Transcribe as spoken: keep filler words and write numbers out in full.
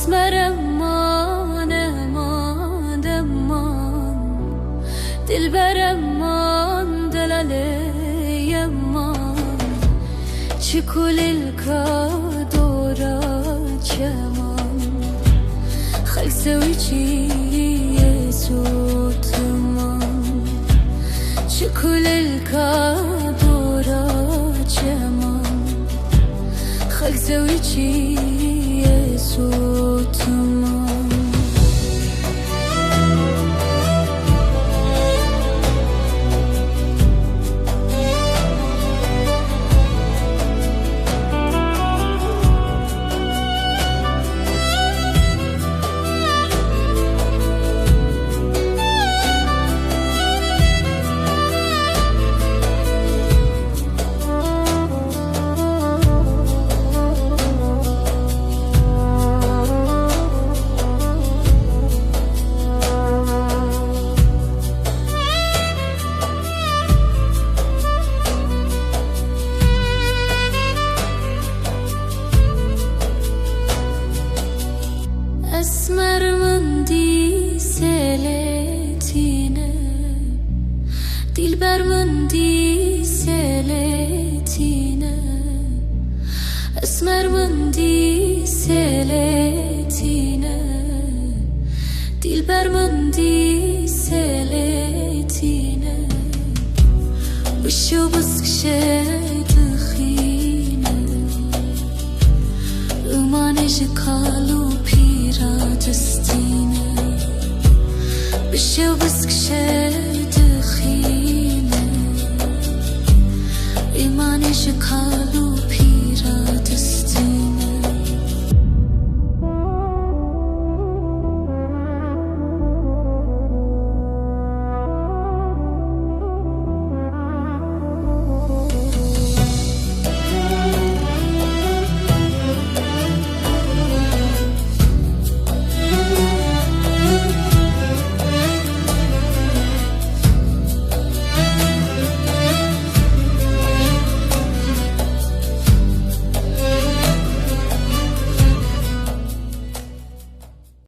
Esmer eman, eman, eman. Dilber eman, delalê eman. Çi kulîlka dora çeman. Xelk zewicî yê sotiman. Çi kulîlka dora çeman. Xelk zewicî yê sotiman. Esmer min dî sêlê tîne, dilber min dî sêlê tîne. Esmer min dî sêlê tîne, dilber min dî sêlê tîne. Bi şew biskişe dixîne, îmanê ji kal û pîra distîne. Bi şew biskişe